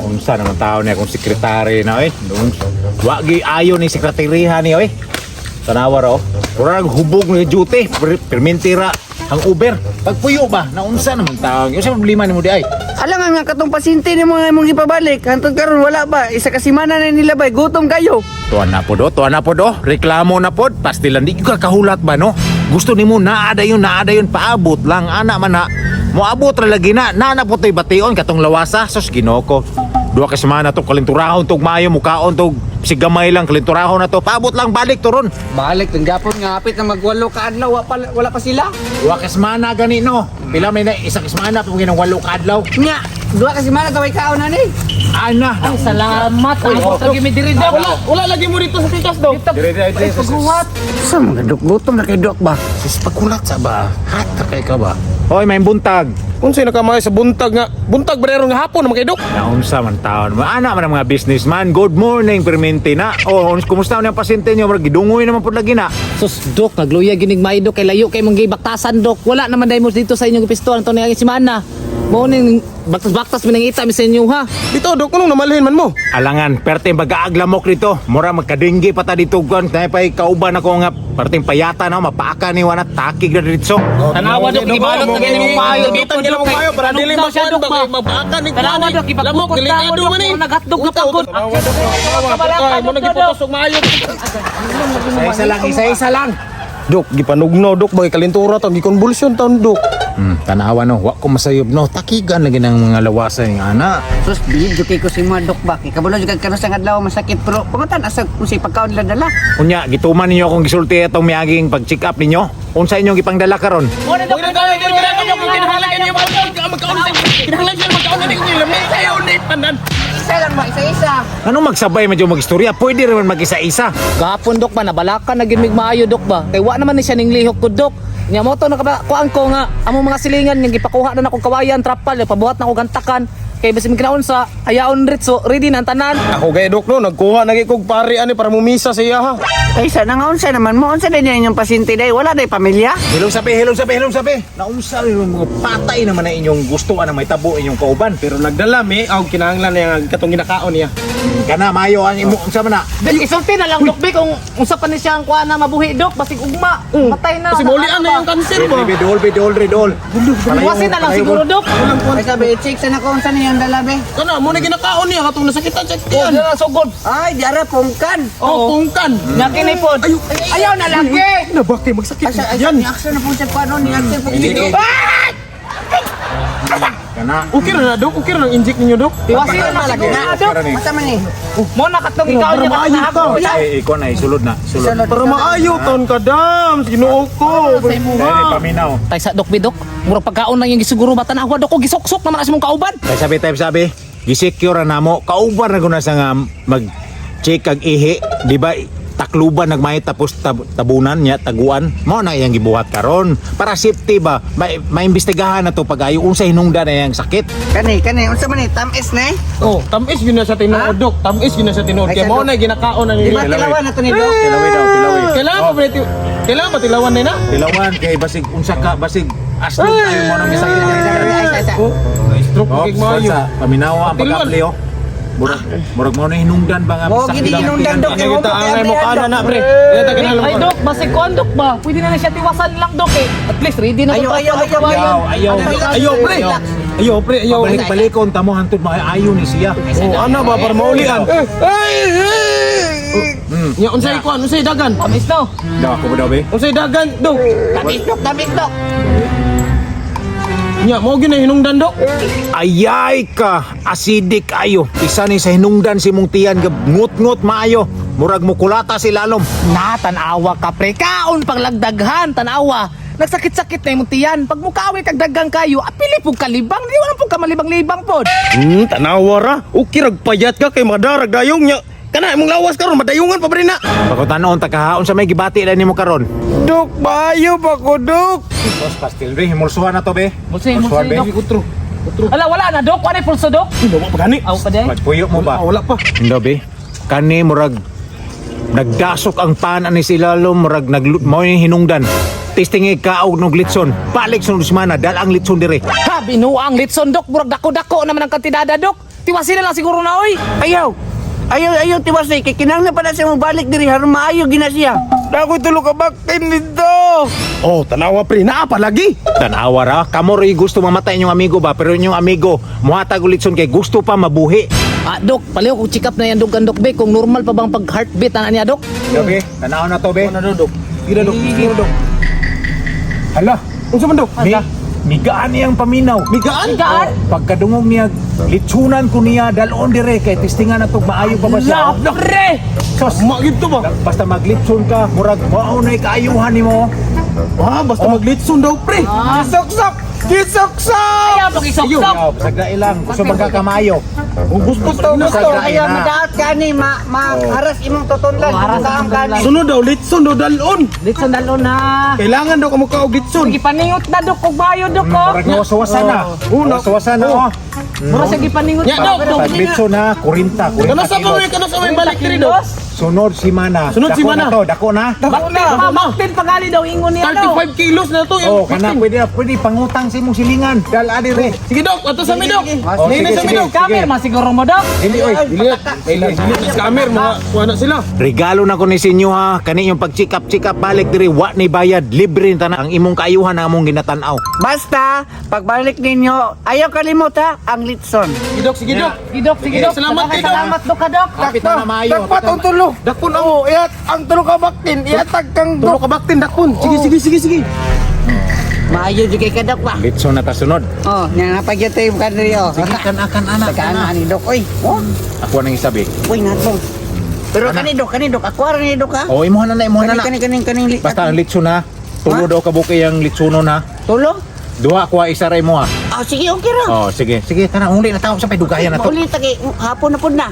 Unsa naman tao niya kung sekretary na eh. Wa gi ayo ni sekretarya ni oy. Tanawa ra oh. Murag hubog ni duty, permintira ang Uber. Pagpuyo ba naunsa naman tao? Unsa problema nimo di ay? Alam nga katong pasyente nimo nga imong gipabalik, hantod karon wala ba? Isa ka semana na nila bay, gutom kayo. Tuan na pod oh, tuan na pod oh. Reklamo na pod. Pastilan di ka kahulat ba no? Gusto nimo naa dayon paabot lang ana man na. Moabot ra lagi na. Naa na po to'y bation katong lawasa sus Ginoo ko. 2 ka semana to kalinturahon tog maayo mukaon tog sigamay lang kalinturahon na to. Paabot lang balik to ron. Balik tong gapon nga hapit na magwalo ka adlaw, wala pa sila. 2 ka semana gani no. Pila may na isa ka semana pa ginang 8 ka adlaw. Nya, 2 ka semana kaway kaon na ni. Ana. Ay, salamat. Ay, oh, lagi mi diri dok. Wala, wala lagi mo dito sa tikas dok. Dire dire dire. Paghuwat. Sa mga dok gutom na kay dok ba? Sis pagkulat sa ba? Hata kay ka ba? Hoy, may buntag. Unsay nakamay sa buntag nga? Buntag ba nga hapon naman kay dok? Naunsa man taon mo. Ana man ang mga businessman. Good morning, permente na. Oh, kumusta man ang pasyente niyo? Murag gidungoy naman pud lagi na. Sus dok, nagluya ginig maayo dok kay layo kay mong gibaktasan dok. Wala naman dai mo dito sa inyong pistolan to ni semana. Mo ning baktas-baktas minangita mi sa inyo ha. Dito dok, anong namalhin man mo? Alangan, perte bagaaglamok dito. Mura magkadinggi pa ta dito gan. Kaya pa'y kauban ako nga perting payata na mapaaka ni wana takig na dito. Tanawa dok, ibalot na gani mong payo. Gitan nila mong payo para dili makuan ba kay mapaaka ni Tanawa dok, Lamok ipagkukot delikado dok, man eh. naghatdog na pagod. Tanawa dok, tanawa. Mo nagiputos og maayo. Isa-isa lang, isa-isa lang. Dok, gipanugnaw dok bagay kalintura taon gikonvulsyon taon dok. Tanawa no, wa ko masayop no. Takigan lagi ng mga lawasan ng ana. Sus, bilib jud kay ko si mga dok ba? Kay kabalo jud kag karon sa adlaw masakit pero pangutan asa kung si pagkaon nila dala. Unya, gituman ninyo akong gisulti atong miaging pag-check up ninyo. Unsa inyong gipangdala karon? Mo na dok. Kinahanglan siya magkaon ani kung lami kayo ni tanan. Isa lang ba, isa-isa. Anong magsabay man yung magistorya? Pwede rin man mag-isa-isa. Gapon dok ba nabalakan na gid mig maayo dok ba. Kay wa naman ni siya ning lihok ko dok. Nya mo to nakaba kuan ko nga among mga silingan nga gipakuha na nako kawayan trapal pabuhat na ko gantakan. Kay bisin kinaon sa ayaon ritso ready na ang tanan. Ako kay dok no, nagkuha na kog pare ani para mumisa sa iya ha. Ay sana nga unsa naman mo, unsa day inyong pasyente day, wala day pamilya. Hilong sabi, hilong sabi, hilong sabi. Naunsa yung mga patay naman na inyong gusto na may tabo inyong kauban. Pero nagdala mi, aw kinahanglan niya nga katong ginakaon niya. Kana mayo ang imo unsa man na. Dili isulti na lang dok bi kung unsa pa ni siya ang kuan na mabuhi dok basig ugma. Matay na. Kasi maulian na yung cancer ba? Dol, dol, dol, dol. Iwasin na lang siguro dok. Ay sabi, i-check sa nako unsa niyang dala be. Kana mo na ginakaon niya katong nasakitan sa tiyan. Wala sugod. Ay, di ara pungkan. Oh, pungkan. Nya kini pod. Ayaw na lagi. Na bakit magsakit? Asa ay ni action na po siya kuan ni action po. Kana. Okay ra na dok, okay ra nang inject ninyo dok. Iwasin na lang siguro na dok. Masa man ni? Mo na katong ikaw niya Para maayo katong ka. Eh, ikaw na isulod na, sulod. Para maayo taon ka dam, Ginoo ko. Dahil paminaw. Tay sa dok bidok. Murag pagkaon lang yung gisiguro ba tanawa dok ko gisuksok naman as mong kauban. Tay sabi, tay sabi, gisecure na namo, kauban na guna sa nga mag-check ang ihi, di ba? Takluban nagmay tapos tabunan niya, taguan. Mo na iyang gibuhat karon para safety ba, maimbestigahan na to pag ayo unsa hinungdan na iyang sakit. Kani, kani, unsa man ni? Tamis na eh. Oh, tamis gyud na sa tinuod dok. Tamis gyud na sa tinuod. Ay, Kay sa mo dok. na ginakaon na Di ninyo. ba tilawan na to ni dok? Tilawi daw, tilawi. Kailangan pa ba kailangan ba tilawan na na? Tilawan kay basig unsa ka basig aslog tayo mo nang sakit. Ay, ay, ay. Oh, stroke Oh, kay maayo. sa paminaw ang Tilawan. pag-apply oh. Murag murag mo na hinungdan ba nga Mo, sakit gini ang hinungdan, tiyan. dok. Ano kita angay mo kana na pre. Kita kinahanglan Ay mo. dok, basig kuan dok ba? Pwede na na siya tiwasan lang dok eh. At least ready na Ayaw, to. ayaw, ayaw, Ayaw, ayaw. Ayo pre. Ayo pre, ayo. Balik-balikon tamo hantod maayo ni siya. Oh, ana ba para maulian? Nya unsay kuan, unsay dagan? Tamis no. Daw ako ba daw be? Unsay dagan dok? Tamis dok, tamis dok. Nya mo gyud na hinungdan dok. Ayay ka, acidic ayo. Isa ni sa hinungdan si mong tiyan gab ngut-ngut maayo. Murag mukulata si lalom. Na tanawa ka pre, kaon paglagdaghan tanawa. Nagsakit-sakit na imong tiyan. Pag mukawi kag dagang kayo, apili pug kalibang, di wala pug kamalibang-libang pod. Tanawa ra. Okay rag payat ka kay madarag dayong nya. Kana imong lawas karon madayungan pa ba rin na? Pagkutanon ta kahaon sa may gibati na nimo karon. Dok, maayo pa ko dok. Tos pastil be, himulsuhan na to be. Mulsi, Himulsuhan, mulsi, be. dok. Utro. Utro. Ala wala na dok, wala pulso dok. Wala pa gani. Aw pa day. Magpuyo mo ba? Ah, wala pa. Hindi be. Kani murag nagdasok ang pan ani si lalom murag nag mao yung hinungdan. Testing kaog nog litson. Balik sunod semana dal ang litson dire. Ha, binuang litson, dok. Murag dako-dako naman ang kantidada, dok. Tiwasin na lang siguro na, oy. Ayaw. Ayaw, ayaw tiwasay kay kinahanglan pa na siya mobalik diri haron maayo gina siya. Dakoy tulo ka baktin dito. Oh, tanawa pre, naa pa lagi. Tanawa ra, kamo ro'y gusto mamatay inyong amigo ba, pero inyong amigo muhatag og litson kay gusto pa mabuhi. Ah, dok, paliw kung check up na yan, dok, dok, be. Kung normal pa bang pag heartbeat na niya, dok. Gabi, tanaw na to be. Ano dok? Gira dok, gira dok. Hala, Unsa man dok? mi migaan niyang paminaw. Migaan? Migaan? Pagkadungog niya, litsunan ko niya dalon dire kay testingan na to maayo pa ba siya. Lap, pre! Sos, Ma gid to ba? basta maglitson ka, murag mao na kaayuhan nimo. Ah, basta maglitson daw pre. Ah. Gisok-sok! Gisok-sok! Ayaw, pag-isok-sok! Ayaw, sagdai lang, gusto magkakamayo. Kung gusto Gusto gusto Sagdai ayaw na. madaot ka ani ma maharas imong tutunlan. Oh, haras Kaam imong ka ani. Sunod daw litson daw dalon. Litson dalon na. Kailangan daw kamo ka og litson. Gipaningot na, dok, kog bayo, dok, oh. Murag nawasawasan na. Nawasawasan na oh. Mura siya gipaningot. Ya, dok, dok. Pag litson na, 40, 40 Kano sa kilos. kami, kano sa may balik diri dok. Sunod si Mana. Sunod Dako si Mana. na to, dako na. Dako na. Maktin pagali daw ingon niya, dok. 35 kilos na to. Oh, kana pwede na, pwede pangutang sa imong silingan. Dala dire. Sige dok, ato sa mi dok. Oh, Nina sige, sa mi sige. dok. Kamer, masiguro mo, dok. Dili oy. Dili, dili scammer mga kuha na sila. Regalo na ko ni sinyo ha. Kani yung pag check up, check up balik diri wa ni bayad, libre ni tanan ang imong kaayuhan ang among ginatan-aw. Basta pagbalik ninyo, ayaw kalimot ha ang litson. Sige dok, sige dok. Sige, dok, sige, dok. Salamat, kay dok. Salamat, dok, ha, dok. Kapit na maayo. Dakpat ang tulo. Dakpon ang Iyat ang tulo ka baktin, iatag kang tulo ka baktin dakpon. Sige sige sige sige. Maayo jud kay kadok ba. Litson na ta sunod. Oh, nya napagyat tayo kan diri oh. Sige kan akan anak. Tagaan ani dok oy. Oh, Ako nang isabi. uy natong. Pero kani dok, ako ra ni dok ha. Oh, imuha na na, imuha na na. Kani kani kani kani. Basta ang litson ha. Tulo daw kabuki ang litsonon ha. Tulo? Duha kuha isa ra imo ha. Ah, sige okay ra. Oh, sige. Sige, tara uli na tao sa paydugayan na to. Ulit kay hapon na pud na.